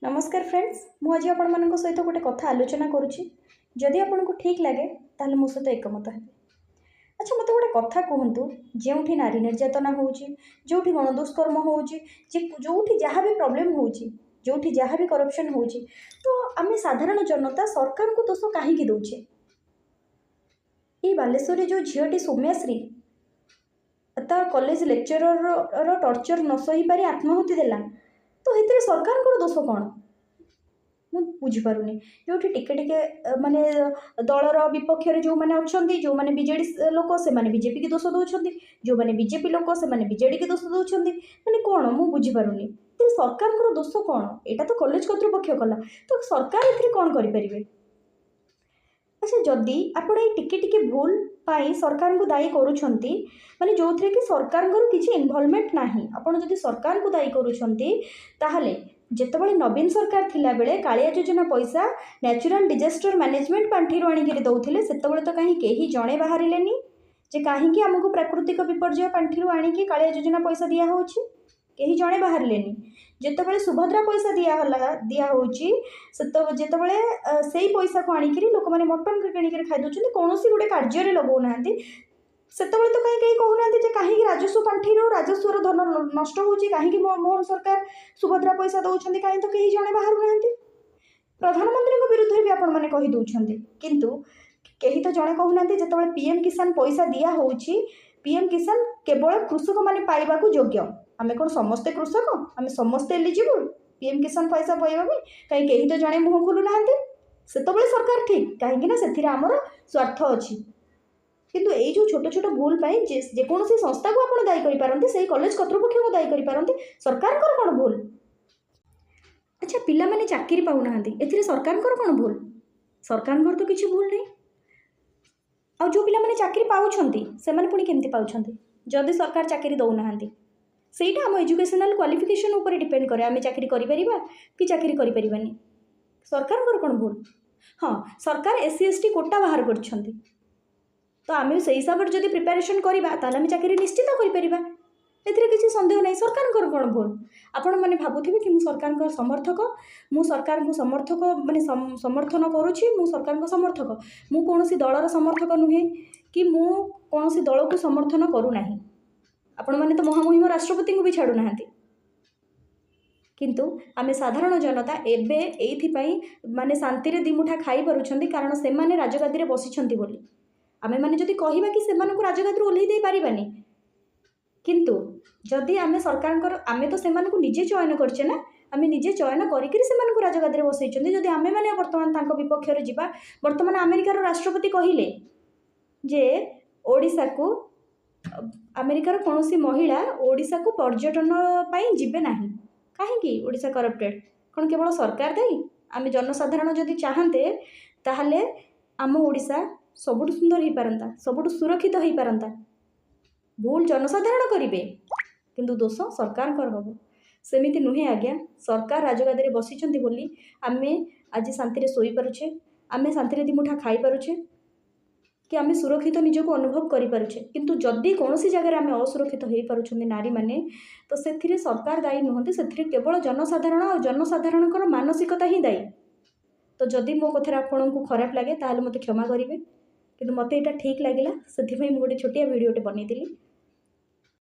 ନମସ୍କାର ଫ୍ରେଣ୍ଡସ୍, ମୁଁ ଆଜି ଆପଣମାନଙ୍କ ସହିତ ଗୋଟେ କଥା ଆଲୋଚନା କରୁଛି। ଯଦି ଆପଣଙ୍କୁ ଠିକ୍ ଲାଗେ, ତାହେଲେ ମୋ ସହିତ ଏକମତ ହେବେ। ଆଚ୍ଛା, ମୋତେ ଗୋଟେ କଥା କୁହନ୍ତୁ, ଯେଉଁଠି ନାରୀ ନିର୍ଯାତନା ହେଉଛି, ଯେଉଁଠି ଗଣଦୁଷ୍କର୍ମ ହେଉଛି, ଯେ ଯେଉଁଠି ଯାହା ବି ପ୍ରୋବ୍ଲେମ୍ ହେଉଛି, ଯେଉଁଠି ଯାହା ବି କରପ୍ସନ୍ ହେଉଛି, ତ ଆମେ ସାଧାରଣ ଜନତା ସରକାରଙ୍କୁ ଦୋଷ କାହିଁକି ଦେଉଛେ? ଏଇ ବାଲେଶ୍ୱରରେ ଯେଉଁ ଝିଅଟି ସୌମ୍ୟାଶ୍ରୀ ତା କଲେଜ ଲେକ୍ଚରର ଟର୍ଚର ନ ସହିପାରି ଆତ୍ମାହୁତି ଦେଲା, ତ ଏଥିରେ ସରକାରଙ୍କର ଦୋଷ କ'ଣ? ମୁଁ ବୁଝିପାରୁନି। ଯେଉଁଠି ଟିକେ ଟିକେ ମାନେ ଦଳର ବିପକ୍ଷରେ ଯେଉଁମାନେ ଅଛନ୍ତି, ଯେଉଁମାନେ ବିଜେଡ଼ି ଲୋକ ସେମାନେ ବିଜେପିକି ଦୋଷ ଦେଉଛନ୍ତି, ଯେଉଁମାନେ ବିଜେପି ଲୋକ ସେମାନେ ବିଜେଡ଼ିକି ଦୋଷ ଦେଉଛନ୍ତି। ମାନେ କ'ଣ, ମୁଁ ବୁଝିପାରୁନି, ଏଥିରେ ସରକାରଙ୍କର ଦୋଷ କ'ଣ? ଏଇଟା ତ କଲେଜ କର୍ତ୍ତୃପକ୍ଷ କଲା, ତ ସରକାର ଏଥିରେ କ'ଣ କରିପାରିବେ? ଆଚ୍ଛା, ଯଦି ଆପଣ ଏଇ ଟିକେ ଟିକେ ଭୁଲ ପାଇଁ ସରକାରଙ୍କୁ ଦାୟୀ କରୁଛନ୍ତି, ମାନେ ଯେଉଁଥିରେ କି ସରକାରଙ୍କର କିଛି ଇନଭଲଭମେଣ୍ଟ ନାହିଁ, ଆପଣ ଯଦି ସରକାରଙ୍କୁ ଦାୟୀ କରୁଛନ୍ତି, ତାହେଲେ ଯେତେବେଳେ ନବୀନ ସରକାର ଥିଲାବେଳେ କାଳିଆ ଯୋଜନା ପଇସା ନ୍ୟାଚୁରାଲ ଡିଜାଷ୍ଟର ମ୍ୟାନେଜମେଣ୍ଟ ପାଣ୍ଠିରୁ ଆଣିକିରି ଦେଉଥିଲେ, ସେତେବେଳେ ତ କାହିଁ କେହି ଜଣେ ବାହାରିଲେନି ଯେ କାହିଁକି ଆମକୁ ପ୍ରାକୃତିକ ବିପର୍ଯ୍ୟୟ ପାଣ୍ଠିରୁ ଆଣିକି କାଳିଆ ଯୋଜନା ପଇସା ଦିଆହେଉଛି? କେହି ଜଣେ ବାହାରିଲେନି। ଯେତେବେଳେ ସୁଭଦ୍ରା ପଇସା ଦିଆହେଲା, ଦିଆହେଉଛି, ଯେତେବେଳେ ସେଇ ପଇସାକୁ ଆଣିକିରି ଲୋକମାନେ ମଟନ୍ କିଣିକିରି ଖାଇ ଦେଉଛନ୍ତି, କୌଣସି ଗୋଟେ କାର୍ଯ୍ୟରେ ଲଗାଉନାହାନ୍ତି, ସେତେବେଳେ ତ କାହିଁ କେହି କହୁନାହାନ୍ତି ଯେ କାହିଁକି ରାଜସ୍ୱ ପାଣ୍ଠିରୁ ରାଜସ୍ୱର ଧନ ନଷ୍ଟ ହେଉଛି, କାହିଁକି ମୋହନ ସରକାର ସୁଭଦ୍ରା ପଇସା ଦେଉଛନ୍ତି? କାହିଁ ତ କେହି ଜଣେ ବାହାରୁନାହାନ୍ତି। ପ୍ରଧାନମନ୍ତ୍ରୀଙ୍କ ବିରୁଦ୍ଧରେ ବି ଆପଣମାନେ କହିଦେଉଛନ୍ତି, କିନ୍ତୁ କେହି ତ ଜଣେ କହୁନାହାନ୍ତି ଯେତେବେଳେ ପିଏମ୍ କିଷାନ ପଇସା ଦିଆହେଉଛି, ପିଏମ୍ କିଷାନ କେବଳ କୃଷକମାନେ ପାଇବାକୁ ଯୋଗ୍ୟ। ଆମେ କ'ଣ ସମସ୍ତେ କୃଷକ? ଆମେ ସମସ୍ତେ ଏଲିଜିବୁଲ୍ ପିଏମ୍ କିଷାନ ପଇସା ପାଇବା ପାଇଁ? କାହିଁ କେହି ତ ଜଣେ ମୁହଁ ଖୋଲୁନାହାନ୍ତି। ସେତେବେଳେ ସରକାର ଠିକ୍, କାହିଁକି ନା ସେଥିରେ ଆମର ସ୍ୱାର୍ଥ ଅଛି। କିନ୍ତୁ ଏଇ ଯେଉଁ ଛୋଟ ଛୋଟ ଭୁଲ ପାଇଁ ଯେକୌଣସି ସଂସ୍ଥାକୁ ଆପଣ ଦାୟୀ କରିପାରନ୍ତି, ସେଇ କଲେଜ କର୍ତ୍ତୃପକ୍ଷଙ୍କୁ ଦାୟୀ କରିପାରନ୍ତି, ସରକାରଙ୍କର କ'ଣ ଭୁଲ? ଆଚ୍ଛା, ପିଲାମାନେ ଚାକିରି ପାଉନାହାନ୍ତି, ଏଥିରେ ସରକାରଙ୍କର କ'ଣ ଭୁଲ? ସରକାରଙ୍କର ତ କିଛି ଭୁଲ ନାହିଁ। ଆଉ ଯେଉଁ ପିଲାମାନେ ଚାକିରି ପାଉଛନ୍ତି, ସେମାନେ ପୁଣି କେମିତି ପାଉଛନ୍ତି ଯଦି ସରକାର ଚାକିରି ଦେଉନାହାନ୍ତି? ସେଇଟା ଆମ ଏଜୁକେସନାଲ୍ କ୍ୱାଲିଫିକେସନ୍ ଉପରେ ଡିପେଣ୍ଡ କରେ, ଆମେ ଚାକିରି କରିପାରିବା କି ଚାକିରି କରିପାରିବାନି। ସରକାରଙ୍କର କ'ଣ ଭୁଲ? ହଁ, ସରକାର S C, S T quota ବାହାର କରିଛନ୍ତି, ତ ଆମେ ସେଇ ହିସାବରେ ଯଦି ପ୍ରିପାରେସନ୍ କରିବା, ତାହେଲେ ଆମେ ଚାକିରି ନିଶ୍ଚିତ କରିପାରିବା, ଏଥିରେ କିଛି ସନ୍ଦେହ ନାହିଁ। ସରକାରଙ୍କର କ'ଣ ଭୁଲ? ଆପଣମାନେ ଭାବୁଥିବେ କି ମୁଁ ସରକାରଙ୍କ ସମର୍ଥକ, ମୁଁ ସରକାରଙ୍କୁ ସମର୍ଥକ ମାନେ ସମର୍ଥନ କରୁଛି, ମୁଁ ସରକାରଙ୍କ ସମର୍ଥକ। ମୁଁ କୌଣସି ଦଳର ସମର୍ଥକ ନୁହେଁ କି ମୁଁ କୌଣସି ଦଳକୁ ସମର୍ଥନ କରୁନାହିଁ। ଆପଣମାନେ ତ ମହାମହିମ ରାଷ୍ଟ୍ରପତିଙ୍କୁ ବି ଛାଡ଼ୁନାହାନ୍ତି। କିନ୍ତୁ ଆମେ ସାଧାରଣ ଜନତା ଏବେ ଏଇଥିପାଇଁ ମାନେ ଶାନ୍ତିରେ ଦୁଇମୁଠା ଖାଇପାରୁଛନ୍ତି, କାରଣ ସେମାନେ ରାଜଗାଦିରେ ବସିଛନ୍ତି ବୋଲି। ଆମେମାନେ ଯଦି କହିବା କି ସେମାନଙ୍କୁ ରାଜଗାଦିରୁ ଓହ୍ଲେଇ ଦେଇପାରିବାନି, କିନ୍ତୁ ଯଦି ଆମେ ସରକାରଙ୍କର, ଆମେ ତ ସେମାନଙ୍କୁ ନିଜେ ଚୟନ କରିଛେ ନା, ଆମେ ନିଜେ ଚୟନ କରିକିରି ସେମାନଙ୍କୁ ରାଜଗାଦିରେ ବସେଇଛନ୍ତି। ଯଦି ଆମେମାନେ ବର୍ତ୍ତମାନ ତାଙ୍କ ବିପକ୍ଷରେ ଯିବା, ବର୍ତ୍ତମାନ ଆମେରିକାର ରାଷ୍ଟ୍ରପତି କହିଲେ ଯେ ଓଡ଼ିଶାକୁ ଆମେରିକାର କୌଣସି ମହିଳା ଓଡ଼ିଶାକୁ ପର୍ଯ୍ୟଟନ ପାଇଁ ଯିବେ ନାହିଁ। କାହିଁକି? ଓଡ଼ିଶା କରପ୍ଟେଡ଼। କ'ଣ କେବଳ ସରକାର ଦାୟୀ? ଆମେ ଜନସାଧାରଣ ଯଦି ଚାହାନ୍ତେ, ତାହେଲେ ଆମ ଓଡ଼ିଶା ସବୁଠୁ ସୁନ୍ଦର ହେଇପାରନ୍ତା, ସବୁଠୁ ସୁରକ୍ଷିତ ହେଇପାରନ୍ତା। ଭୁଲ ଜନସାଧାରଣ କରିବେ, କିନ୍ତୁ ଦୋଷ ସରକାରଙ୍କର ହେବ, ସେମିତି ନୁହେଁ ଆଜ୍ଞା। ସରକାର ରାଜଗାଦିରେ ବସିଛନ୍ତି ବୋଲି ଆମେ ଆଜି ଶାନ୍ତିରେ ଶୋଇପାରୁଛେ, ଆମେ ଶାନ୍ତିରେ ଦୁଇମୁଠା ଖାଇପାରୁଛେ କି ଆମେ ସୁରକ୍ଷିତ ନିଜକୁ ଅନୁଭବ କରିପାରୁଛେ। କିନ୍ତୁ ଯଦି କୌଣସି ଜାଗାରେ ଆମେ ଅସୁରକ୍ଷିତ ହେଇପାରୁଛନ୍ତି ନାରୀମାନେ, ତ ସେଥିରେ ସରକାର ଦାୟୀ ନୁହନ୍ତି, ସେଥିରେ କେବଳ ଜନସାଧାରଣ ଆଉ ଜନସାଧାରଣଙ୍କର ମାନସିକତା ହିଁ ଦାୟୀ। ତ ଯଦି ମୋ କଥାରେ ଆପଣଙ୍କୁ ଖରାପ ଲାଗେ, ତାହେଲେ ମୋତେ କ୍ଷମା କରିବେ। କିନ୍ତୁ ମୋତେ ଏଇଟା ଠିକ୍ ଲାଗିଲା, ସେଥିପାଇଁ ମୁଁ ଗୋଟେ ଛୋଟିଆ ଭିଡ଼ିଓଟେ ବନେଇଦେଲି।